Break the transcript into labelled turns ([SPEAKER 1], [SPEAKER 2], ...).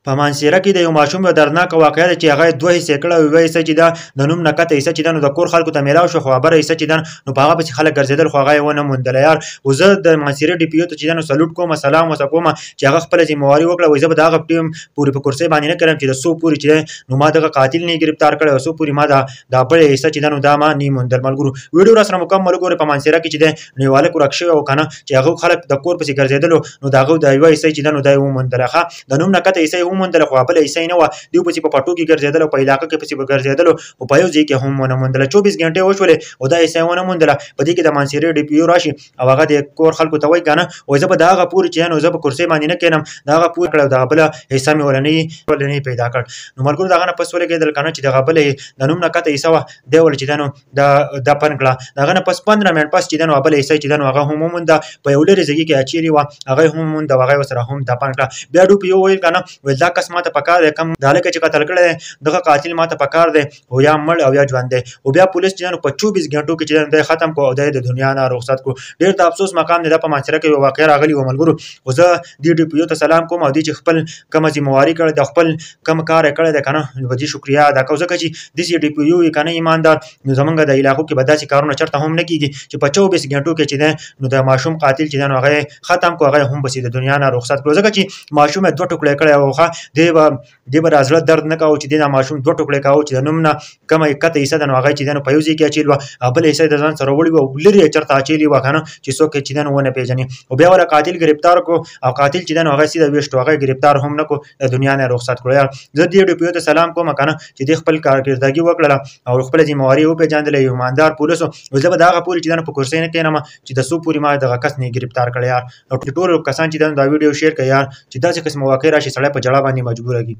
[SPEAKER 1] په مانسیره کې د یو ماشوم یو دردناکه واقعه ده چې هغه یې دوه حصې کړه او یوه حصه چې ده د نوم نه کته حصه چې ده نو د کور خلکو ته میلاو شو، خو خبره حصه چې ده نو په هغه پسې خلک ګرځېدل خو هغه یې ونه موندله یار. خو زه د مانسیرې ډي پي او ته چې ده نو سلوټ کوم، سلام ورته کوم چې هغه خپله ذمهواري وکړه. وایي زه به د هغه ټیم پورې په کرسۍ باندې نه کړم چې د څو پورې چې ده نو ما دغه قاتل نه ګرفتار کړی او څو پورې ما دا بله حصه چې ده نو دا ما نه موندل. ملګرو ویډیو را سره مکمل وګورئ. په مانسیره کې چې ده نو یو هلک ورک شوی و که نه چې هغه خلک د کور پسې ګرځېدلو نو د هغه د یوه حصه چې ده نو دا یې وموندله. ښه د نوم نه کته حصه یې وموندله خو بله حصه یې نه وه. دوی پسې په پټو کې ګرځېدل او په علاقه کې پسې به ګرځېدلو خو په یو ځای کې هم ونه موندله. 24 ګنټې وشولې او دا حصه یې ونه موندله. په دې کې د مانسیرې ډي پي او راشي او هغه د کور خلکو ته وایي که نه، وایي زه به د هغه پورې چې ده نو زه په کرسۍ باندې نه کښېنم، د هغه پورې کړه او دغه بله حصه مې ولنې پیدا کړ. نو ملګرو د هغه نه پس ولګېدل که نه چې دغه بله د نوم نه کته حصه وه دی ول چې ده نو دا پن کړه. د هغه نه پس 15 منټ پس چې ده نو بله حصه چې ده نو هغه هم ومونده، په یو لرې ځای کې اچېلې وه، هغه یې هم ومونده او هغه یې ورسره هم دفن کړه. بیا ډي پي او وویل که نه، ویل دا کس ماته پکار دی، کوم د هلکه چې قتل کړی دی دغه قاتل ماته پکار دی، او یا مړ او یا ژوند دی. او بیا پولیس چې ده نو په 24 ګنټو کې چې ده نو دی ختم کړو او دی د دنیا نه رخصت کړو. ډېر د افسوس مقام دی. دا په مانسیره کې یوه واقعه راغلې وه ملګرو. خو زه دې ډي پي او ته سلام کوم او دې چې خپل کومه ذمهواري کړې ده، خپل کوم کار یې کړی دی که نه، نو په دې شکریه ادا کوم. ځکه چې داسې ډي پي او وي که نه ایماندار، نو زمونږ د علاقو کې به داسې کارونه چېرته هم نه کېږي چې په 24 ګنټو کې چې ده نو د ماشوم قاتل چې ده نو هغه یې ختم کړو، هغه یې هم پسې د دنیا نه رخصت کړو. ځکه چې ماشوم یې دوه ټوکړې کړی و، ښه دی به را زړه درد نه کاوه چې دی دا ماشوم دوه ټوکړې کاوه چې د نوم نه کومه یې کته حصه ده نو هغه یې چې ده نو په یو ځای کې اچېلې وه او بله حصه یې د ځان سره وړې وه او لرې یې چېرته اچېلې وه که نه چې څوک یې چې ده نو ونه پېژني. او بیا ورله قاتل ګرفتار کړو او قاتل چې ده نو هغه سیده ویشتو، هغه یې ګرفتار هم نه کړو، د دنیا نه یې رخصت کړو. یار زه دې ډي پي او ته سلام کوم که نه چې دې خپل کارکردګي وکړله او خپله ذمهواري یې وپېژندله، یو ایماندار پولیس و. زه به د هغه پورې چې ده نو په کرسۍ نه کښېنم چې د څو پورې ما دغه کس نه ګرفتار کړی یار. او ټولو کسان چې ده نو دا ویډیو شیر کړئ یار چې داسې قسم واقع راشي سړی په جړا باندې مجبوره کړي.